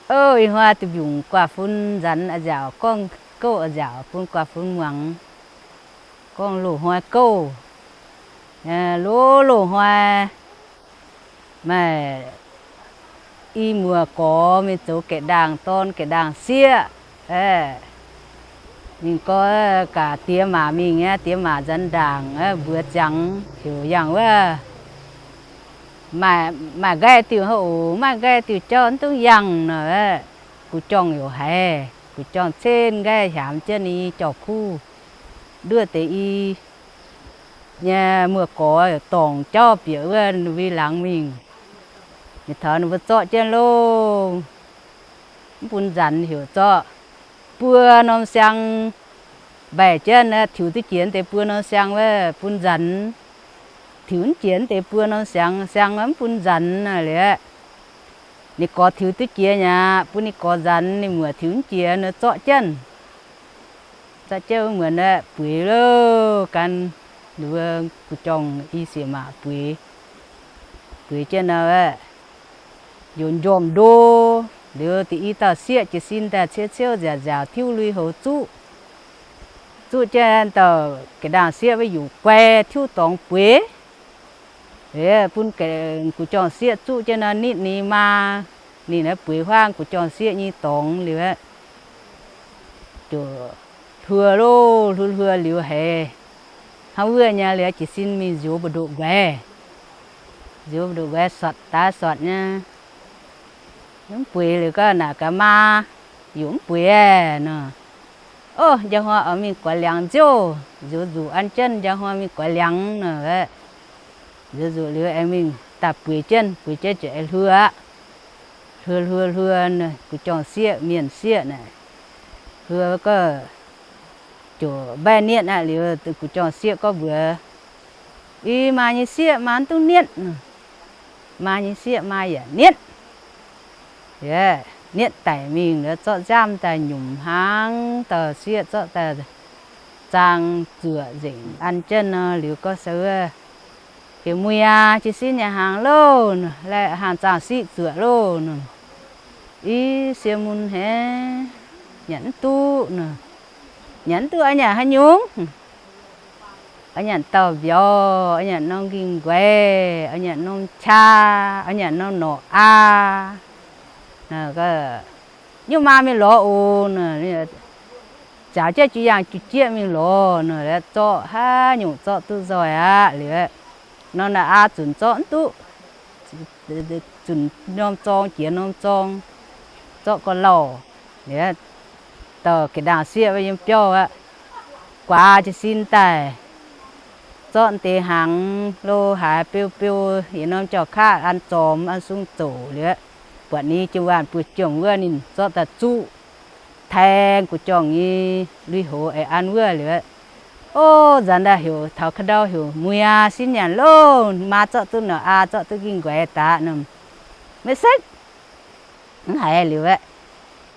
Ov, ih hnoi duqv mbiungc guaav fun nzanx a'nziaauc, gorngv gouv a'nziaauc bun guaav fun muangx. Gorngv loz-hnoi gouv, loz-hnoi maaih i muoz-gorx mingh zoux gaeqv ndaangc dorn gaeqv ndaangc sieqv. Ninh gorx gaax diex maac mingh aqv, diex maac nzanx ndaangc mbuox ziangx heuc yangh wuov, maaih nqaai diuh hnangv oc, maaih nqaai diuh jauv mv dungx yangh nor. Guv jorngh yaac haiz, guv jorngh cen nqaai hiaamx jienv ninh nyei jauv-kuv, nduov deix i nyei muoz-gorx dorngc jauv bieqc wuov ninh mbuo laangz mingh. Ninh taux ninh mbuo zorqv jienv loh, mv bun nzanx heuc zorqv buo norm siang mbaih jienv, tiux duqv jiex deix buo norm siang wuov bun nzanx, tiux mv jiex deix buo norm siang, siang mv bun nzanx liuz, ninh gorx tiux duqv jiex nyei aqv, bun ninh gorx nzanx, ninh muoc tiux mv jiex nor zorqv jienv. Zorqv jienv wuov muonz aeqv, bueix loh, gan ninh mbuo guv jorngh i sieqv maac bueix. Bueix jienv nor, yaac njormh ndo. Liuz deix i dauh sieqv jiez sin daaih ciouv ciouv nziaauc nziaauc tiuv lui-houx zuqv. Zuqv jienv dauh gaeqv ndaangc sieqv wuov yungz guai tiuv dorngx bueix. Bun guv jorngh sieqv zuqv jienv nor nitv ninh maa. Ninh naaiv bueix huaang guv jorngh sieqv nyei dorngx liuz aeqv, ziouc hluo loh, hluo hluo liuz haiz hnangv wuov nyei liuz jiez sin mingh nzioux mbu'ndoqc nquaix. Nzioux mbu'ndoqc nquaix sortc daaih sortc nyei. Mv bueix liuz gorngv naaic gaax maa, yaac mv bueix nor. Ov, njang hnoi oix mingh guaix liangx nziouv, nzioux nzuqc an jienv njang hnoi mingh guaix liangx nor. Nzioux nzuqc liuz aengx mingh daaih bueix jienv, bueix jienv ziouc aengx hluo aqv. Hluo hluo hluo, guv jorngh sieqv, mienh sieqv naaic, hluo gorngv ziouc mbaih nietv aqv. Liuz guv jorngh sieqv gorngv mbuox, Ih maa nyei sieqv maa mv duqv nietv. Maa nyei sieqv maa yaac nietv. Nietv daic mingh liuz zorqv nziaamv daaih nyunc hnaangx, dauh sieqv zorqv daaih zaang zuoqc nzengc an jienv nor. Liuz gorngv se wuov, Heuc muic aac, jiez sin nyanc hnaangx loh, laih hnaangx zaangh siqv zuoqc loh. Ih sie mun haic, nyanc mv duqv nor. Nyanc mv duqv oix nyanc haaix nyungc? Oix nyanc dauh mbiauz, oix nyanc norm nqingh nquaix, oix nyanc norm qaa, oix nyanc norm norqc aa. Nyuv maa mingh lorz oc. Nzaaux jienv jiu yaangh jiu jieqv mingh lorz nor, zorqv haaix nyungc zorqv duqv nzoih aqv. Liuz norm norqc aa zunc zorqv mv duqv, zunc norm zorng jiex norm zorng, zorqv ga'lauh. Liuz dauh gaeqv ndaangc sieqv yiem biauv aqv, guaax jiez sin daaih zorqv deix hnaangx lo haaix beu beu yietc norm jauv-kaqv an zormx an sung zoux liuz, buatc ninh jiu waanc buoz-jomc wuov ninh zorqv daaih zuqv taeng guv jorngh nyei lui-houx aengx an wuov liuz, ov, nzanc daaih heuc taux ka'ndau heuc muic aac, sin nyanc loh, maa zorqv duqv norqc aa, zorqv duqv nqingh nquaix daaih nor, maiv sekv mv haiz liuz aeqv,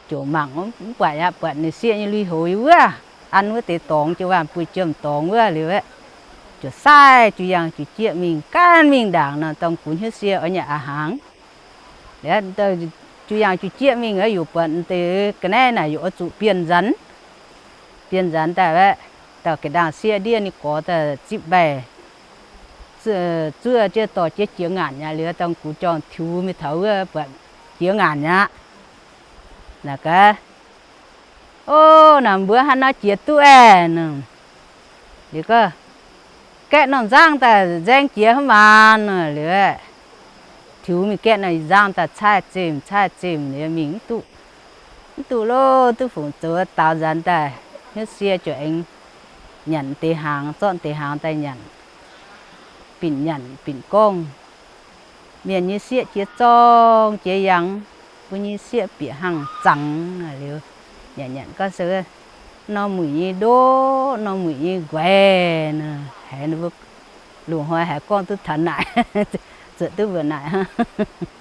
ziouc mangc mv buatc aqv, buatc ninh sieqv nyei lui-houx yiem wuov, an wuov deix dorngx, jiu waanc buoz-jomc dorngx wuov liuz aeqv, ziouc saaiv jiu yaangh jiu jieqv mingh, gaanv mingh ndaangc nor, dongh gunx hnyouv sie oix nyanc a'hnaangx. Liuz jiu yaangh jiu jieqv mingh aeqv, yaac buatc deix ga'naaiv naaic yaac oix zuqc bienh nzanx. Bienh nzanx daaih aeqv, dauh gaeqv ndaangc sieqv ndiev ninh gorx daaih zipv mbaih zuov jienv dorh jienv jiex ngaanc aqv. Liuz dongh guv jorngh tiux mingh taux wuov buatc jiex ngaanc aqv. Naaic gaax, Ov, naaic mbuo haaix nor jiex duqv aeqv? Liuz gorngv, Gaeqv norm nzangv daaih nzaeng jiex hnangv maanc. Liuz tiux mingh gaeqv norm nzangv daaih caaiv zimh caaiv zimh liuz mingh mv duqv. Mv duqv loh, duqv fungc zoux daaux nzanx daaih, hnyouv sie ziouc aengx nyanc deix hnaangx, zorqv deix hnaangx daaih nyanc. Binc nyanc binc gorngv, Mienh nyei sieqv jiex zorng jiex yangh, mbuo nyei sieqv bieqc hnaangx zaangc. Liuz nyanc nyanc gorngv se, Norm muic nyei ndoqv, norm muic nyei nquaix nor. Haiz ninh mbuo loz-hnoi haiz gorngv duqv taux naaic, zuotc duqv mbuoqc naaic hnangv.